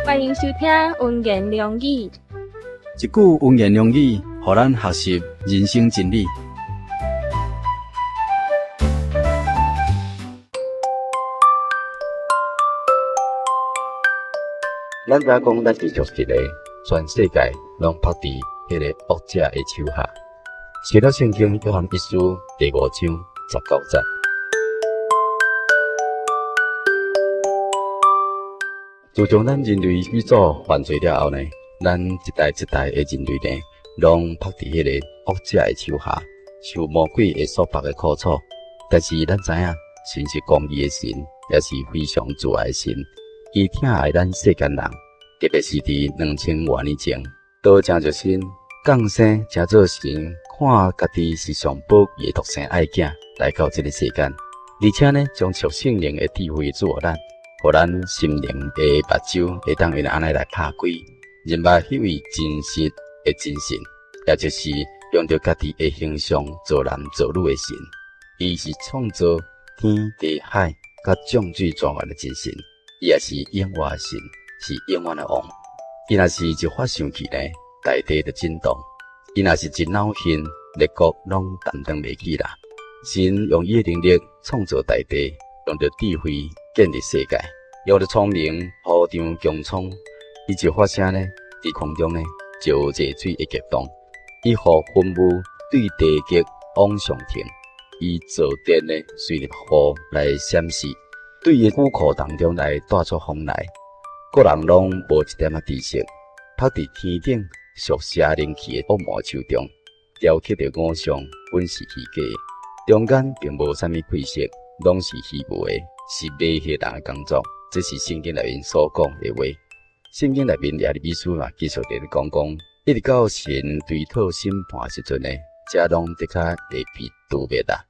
歡迎收聽溫言良語。一句溫言良語，予咱學習人生真理。咱知影講，咱是屬實的，全世界攏縛佇彼個惡者的手下。寫了聖經約翰一書第五章十九節。自從咱人類始祖犯罪了後呢，咱一代一代的人類呢，攏縛佇彼個惡者的手下，受魔鬼的束縛的苦楚。但是咱知影，神是公義的神，也是非常慈愛的神。伊疼愛咱世間人，特別是佇2000外年前，道成肉身降生，成做神看家己是上寶貴的獨生愛囝來到這個世間，而且呢，將屬聖靈的智慧賜予咱，予咱心靈的目睭會當因按呢來拍開，認捌彼位真實的真神，也就是用著家己的形象造男造女的神。伊是創造天地海佮眾水泉源的真神。伊也是永活的神，是永遠的王。伊若是一發生氣呢，大地就震動；伊若是一惱恨，列國攏擔當袂起啦。神用伊的能力創造大地，用著智慧建立世界，用著聰明鋪張穹蒼。伊一發聲呢，佇空中呢就有熱水會激動。伊予雲霧對地極往上騰，伊造電呢隨著雨來閃爍。對伊府庫當中來帶出風來，各人攏無一點仔知識，縛佇天頂屬邪靈氣的惡魔手中，雕刻著偶像本是虛假的，中間並無啥物氣息，攏是虛無的，是迷惑人的工作。這是聖經內面所講的話。聖經內面耶利米書嘛，繼續佇咧講講，一直到神追討審判的時陣呢，這攏的確會被誅滅啦。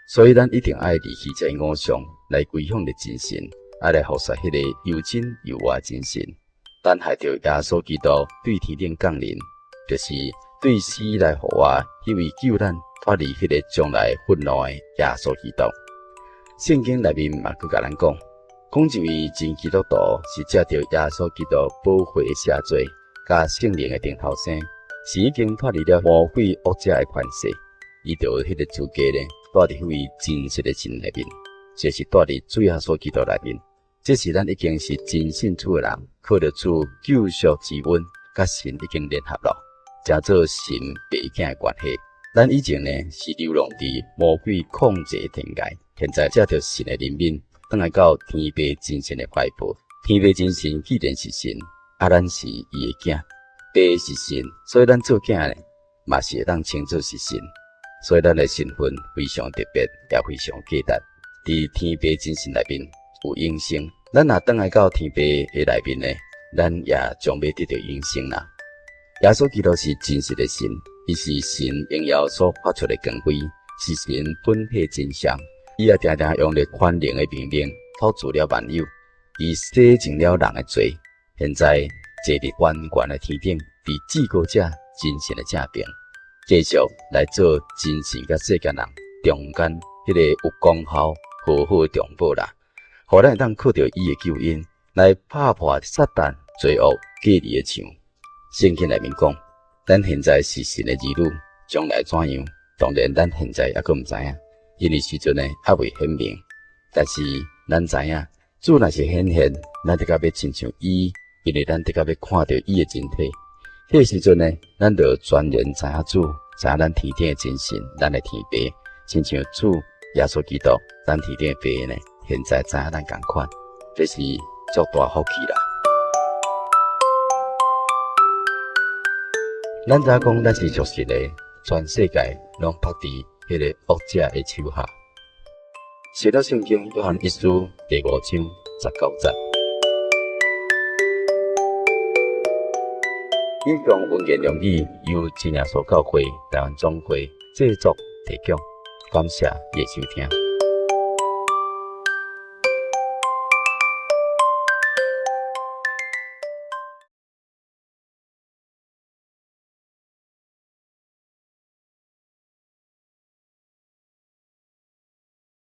所以，咱一定愛離棄這個偶像，來歸向著真神，愛來服侍彼個又真又活的真神。等待著耶穌基督對天頂降臨，就是對死來復活，彼位救咱脫離彼個將來憤怒的耶穌基督。聖經內面嘛，閣共咱講，講一位真基督徒是藉著耶穌基督寶血的赦罪，佮聖靈的重頭生，是已經脫離了魔鬼惡者的權勢。伊就有彼個資格呢，住佇彼位真實的神內面，就是住佇主耶穌基督內面。這是咱已經是真信主的人，靠著主救贖之恩，佮神已經聯合了，成做神爸囝的關係。咱以前呢是流浪佇魔鬼控制的天界，現在藉著神的憐憫，轉來到天父真神的懷抱。天父真神既然是神，啊，咱是伊的囝，爸是神，所以咱做囝的嘛是會當稱做是神。所以咱的身份非常特別，也非常價值。佇天父真神內面有永生，咱若轉來到天父的內面呢，咱也將欲得著永生啦。耶穌基督是真實的神，伊是神榮耀所發出的光輝，是神本體真相。伊也定定用著權能的命令統治了萬有，伊洗淨了人的罪。現在坐佇懸懸的天頂，佇至高者真神的正爿。繼續來做真神佮世間人中間彼個有功效、和好的中保啦，予咱會當靠著伊的救恩來拍破撒旦罪惡隔離的牆。聖經內面講，咱現在是神的兒女，將來怎樣？當然，咱現在猶閣毋知影，因為時陣呢猶未顯明。但是咱知影，主若是顯現，咱的確欲親像伊，因為咱的確欲看著伊的真體。彼個時陣呢，咱就全然知影主，知影咱天頂的真神，咱的天爸，親像主耶穌基督，咱天頂的爸呢，現在知影咱仝款，這是足大福氣啦。咱知影講，咱是屬實的，全世界攏縛佇彼個惡者的手下。寫了聖經約翰一書第五章十九節。以上溫言良語由真耶穌教會台灣總會製作提供，感謝你的收聽。